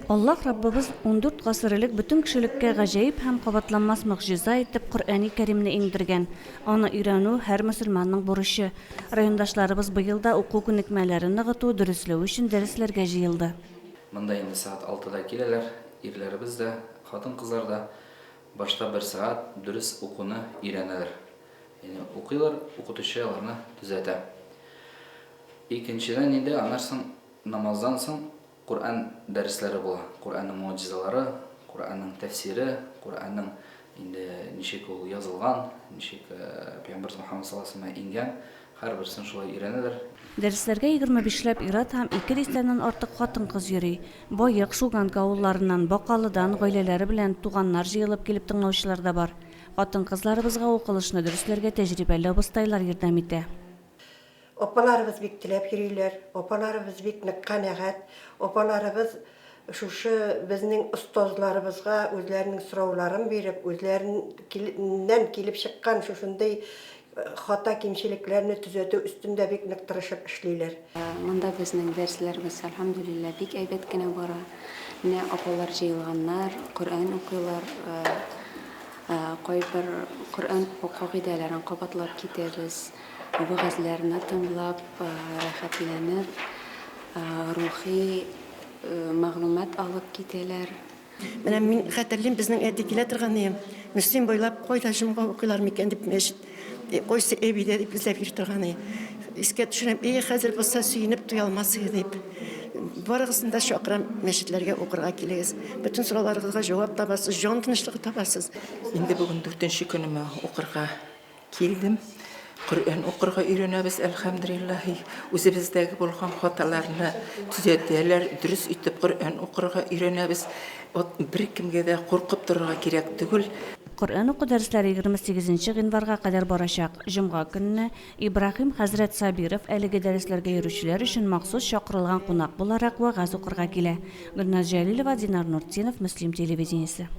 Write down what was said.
Аллаһ Раббыбыз 14 гасыр элек бөтен кешелеккә гаҗәеп һәм кабатланмас могҗиза итеп Коръәни Кәримне иңдергән. Аны өйрәнү, һәр мөселманның бурычы. Райондашларыбыз быел да уку күнекмәләрен ныгыту, дөресләү өчен дәресләргә җыелды. Монда инде сәгать алтыда киләләр, ирләребез дә, хатын-кызлар да. Башта бер сәгать дөрес укуны өйрәнәләр. Ягъни укыйлар, укытучы аларны төзәтә. Икенчедән инде аннан соң намаздан соң Коръән дәресләре була. Коръәннең могҗизалары, Коръәннең тәфсире, Коръәннең инде ничек ул язылган, ничек Пәйгамбәребез Мөхәммәд саллаллаһу алейһи ва сәлләмгә иңгән, һәрберсен шулай өйрәнәләр. Дәресләргә 25 ләп ир-ат һәм ике дистәдән артык хатын-кыз йөри. Баек, Шуганка авылларыннан, Бакалыдан гаиләләре белән туганнар җыелып килеп тыңлаучылар да бар. Хатын-кызларыбызга укылышны дөресләргә тәҗрибәле абыстайлар ярдәм итә. Апаларыбыз бик теләп йөриләр, апаларыбыз бик нык канәгать, апаларыбыз шушы безнең остазларыбызга үзләренең сорауларын биреп, үзләреннән килеп чыккан шушындый хата-кимчелекләрне төзәтү өстендә бик нык тырышып эшлиләр. Монда безнең дәресләребез, әлхәмдүлилләһ, бик әйбәт кенә бара. Менә апалар җыелганнар, Коръән укыйлар, кайбер Коръән уку кагыйдәләрен кабатлап китәбез. Вәгазьләрне тыңлап, рәхәтләнеп, рухи мәгълүмат алып китәләр. Менә мин хәтерлим, безнең әти килә торган иде, Мөслим буйлап кайда җомга укыйлар микән дип мәчет, кайсы әбидә дип эзләп йөри торган иде. Искә төшерәм, и, хәзер булса сөенеп туя алмас иде дип. Барыгызны да чакырам, мәчетләргә укырга килегез. Бөтен сорауларыгызга җавап табасыз, җан тынычлыгы табасыз. Инде бүген дүртенче көнемә укырга Килдем. Коръән укырга өйрәнәбез, әлхәмдүлиллаһи. Үзебездәге булган хаталарны төзәтәләр, дөрес итеп Коръән укырга өйрәнәбез. Беркемгә дә куркып торырга кирәк түгел. Коръән уку дәресләре 28 нче гыйнварга кадәр барачак. Җомга көнне Ибраһим хәзрәт Сабиров әлеге дәресләргә йөрүчеләр өчен махсус чакырылган кунак буларак вәгазь укырга килә. Гөлназ Җәлилова, Динар Нуртдинов, Мөслим телевидениесе.